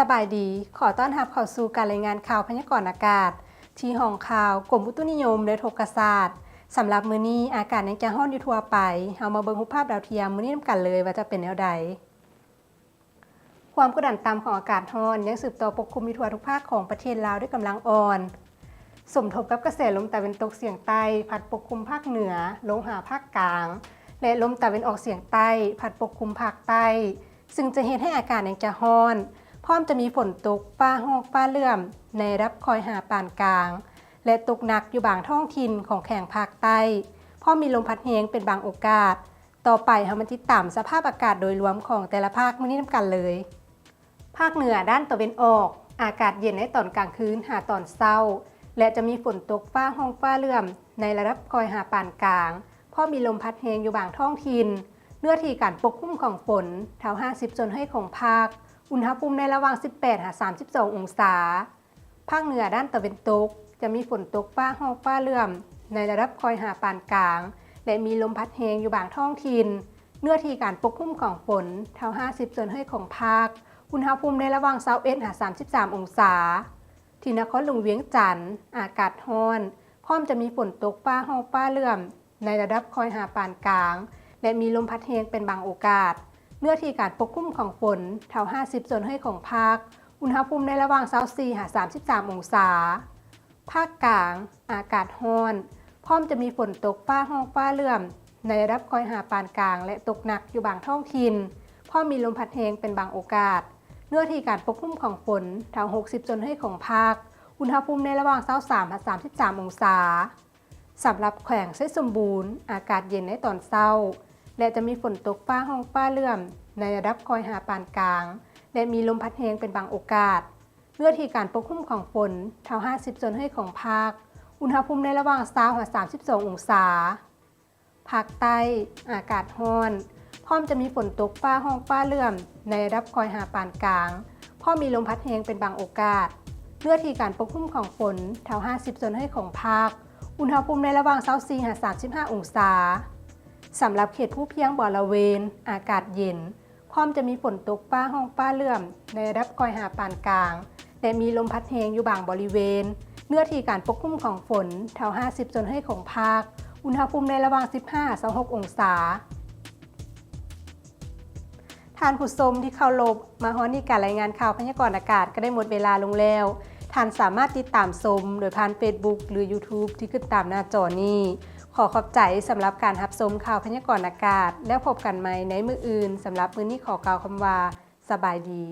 ສະບາຍດີ, ຂໍຕ້ອນຮັບເຂົ້າສູ່ການລາຍງານຂ່າວພະຍາກອນອາກາດ ທີ່ຫ້ອງຂ່າວກົມອຸຕຸນິຍົມ ແລະ ອຸທົກກະສາດ. ສຳລັບມື້ນີ້ ອາກາດຍັງຈະຮ້ອນຢູ່ທົ່ວໄປ. ເຮົາມາເບິ່ງຮູບພາບດາວທຽມມື້ນີ້ນຳກັນເລີຍວ່າຈະເປັນແນວໃດ. ຄວາມກົດດັນຕ່ຳຂອງອາກາດຮ້ອນຍັງສືບຕໍ່ປົກຄຸມຢູ່ທົ່ວທຸກພາກຂອງປະເທດລາວດ້ວຍກຳລັງອ່ອນ. ສົມທົບກັບກະແສລົມຕາເວັນຕົກສຽງໃຕ້ພັດປົກຄຸມພາກເໜືອ ລົງຫາພາກກາງ ແລະ ລົມຕາເວັນອອກສຽງໃຕ້ພັດປົກຄຸມພາກໃຕ້, ຊຶ່ງຈະເຮັດໃຫ້ອາກາດຍັງຈະຮ້ອນ, ພ້ອມຈະມີຝົນຕົກຟ້າຮ້ອງຟ້າເຫຼື້ອມໃນລະດັບຄ່ອຍຫາປານກາງ ແລະ ຕົກໜັກຢູ່ບາງທ້ອງຖິ່ນຂອງແຂວງພາກໃຕ້, ພ້ອມມີລົມພັດແຮງເປັນບາງໂອກາດ. ຕໍ່ໄປເຮົາມາຕິດຕາມສະພາບອາກາດໂດຍລວມຂອງແຕ່ລະພາກມື້ນີ້ນຳກັນເລີຍ. ພາກເໜືອດ້ານຕາເວັນອອກ, ອາກາດເຢັນໃນຕອນກາງຄືນຫາຕອນເຊົ້າ ແລະ ຈະມີຝົນຕົກຟ້າຮ້ອງຟ້າເຫຼື້ອມໃນລະດັບຄ່ອຍຫາປານກາງ, ພ້ອມມີລົມພັດແຮງຢູ່ບາງທ້ອງຖິ່ນ. ເນື້ອທີ່ການປົກຄຸມຂອງຝົນ ເທົ່າຫ້າສິບສ່ວນຮ້ອຍຂອງພາກ, ອຸນຫະພູມໃນລະຫວ່າງສິບແປດຫາສາມສິບສອງອົງສາ. ພາກເໜືອດ້ານຕາເວັນຕົກ ຈະມີຝົນຕົກຟ້າຮ້ອງຟ້າເຫຼື້ອມໃນລະດັບຄ່ອຍຫາປານກາງ ແລະ ມີລົມພັດແຮງຢູ່ບາງທ້ອງຖິ່ນ. ເນື້ອທີ່ການປົກຄຸມຂອງຝົນ ເທົ່າຫ້າສິບສ່ວນຮ້ອຍຂອງພາກ, ອຸນຫະພູມໃນລະຫວ່າງຊາວເອັດຫາສາມສິບສາມອົງສາ. ທີ່ນະຄອນຫຼວງວຽງຈັນ ອາກາດຮ້ອນ, ພ້ອມຈະມີຝົນຕົກຟ້າຮ້ອງຟ້າເຫຼື້ອມໃນລະດັບຄ່ອຍຫາປານກາງ ແລະ ມີລົມພັດແຮງເປັນບາງໂອກາດ. ເນື້ອທີ່ການປົກຄຸມຂອງຝົນ ເທົ່າຫ້າສິບສ່ວນຮ້ອຍຂອງພາກ, ອຸນຫະພູມໃນລະຫວ່າງຊາວສີ່ຫາສາມສິບສາມອົງສາ. ພາກກາງ ອາກາດຮ້ອນ, ພ້ອມຈະມີຝົນຕົກຟ້າຮ້ອງຟ້າເຫຼື້ອມໃນລະດັບຄ່ອຍຫາປານກາງ ແລະ ຕົກໜັກຢູ່ບາງທ້ອງຖິ່ນ, ພ້ອມມີລົມພັດແຮງເປັນບາງໂອກາດ. ເນື້ອທີ່ການປົກຄຸມຂອງຝົນ ເທົ່າຫົກສິບສ່ວນຮ້ອຍຂອງພາກ, ອຸນຫະພູມໃນລະຫວ່າງຊາວສາມຫາສາມສິບສາມອົງສາ. ສຳລັບແຂວງໄຊສົມບູນ ອາກາດເຢັນໃນຕອນເຊົ້າ ແລະ ຈະມີຝົນຕົກຟ້າຮ້ອງຟ້າເຫຼື້ອມໃນລະດັບຄ່ອຍຫາປານກາງ ແລະ ມີລົມພັດແຮງເປັນບາງໂອກາດ. ເນື້ອທີ່ການປົກຄຸມຂອງຝົນ ເທົ່າຫ້າສິບສ່ວນຮ້ອຍຂອງພາກ, ອຸນຫະພູມໃນລະຫວ່າງຊາວຫາສາມສິບສອງອົງສາ. ພາກໃຕ້ ອາກາດຮ້ອນ, ພ້ອມຈະມີຝົນຕົກຟ້າຮ້ອງຟ້າເຫຼື້ອມໃນລະດັບຄ່ອຍຫາປານກາງ, ພ້ອມມີລົມພັດແຮງເປັນບາງໂອກາດ. ເນື້ອທີ່ການປົກຄຸມຂອງຝົນ ເທົ່າຫ້າສິບສ່ວນຮ້ອຍຂອງພາກ, ອຸນຫະພູມໃນລະຫວ່າງຊາວສີ່ຫາສາມສິບຫ້າອົງສາ. ສຳລັບເຂດພູພຽງບໍລະເວນ ອາກາດເຢັນ, ພ້ອມຈະມີຝົນຕົກຟ້າຮ້ອງຟ້າເຫຼື້ອມໃນລະດັບຄ່ອຍຫາປານກາງ ແລະ ມີລົມພັດແຮງຢູ່ບາງບໍລິເວນ. ເນື້ອທີ່ການປົກຄຸມຂອງຝົນ ເທົ່າຫ້າສິບສ່ວນຮ້ອຍຂອງພາກ, ອຸນຫະພູມໃນລະຫວ່າງສິບຫ້າຫາຊາວຫົກອົງສາ. ທ່ານຜູ້ຊົມທີ່ເຄົາລົບ, ມາຮອດນີ້ການລາຍງານຂ່າວພະຍາກອນອາກາດກໍໄດ້ໝົດເວລາລົງແລ້ວ. ທ່ານສາມາດຕິດຕາມຊົມໂດຍຜ່ານເຟສບຸກ ຫຼື ຢູທູບ ທີ່ຂຶ້ນຕາມໜ້າຈໍນີ້. ຂໍຂອບໃຈສຳລັບການຮັບຊົມຂ່າວພະຍາກອນອາກາດ, ແລ້ວພົບກັນໃໝ່ໃນມື້ອື່ນ. ສຳລັບມື້ນີ້ຂໍກ່າວຄຳວ່າ ສະບາຍດີ.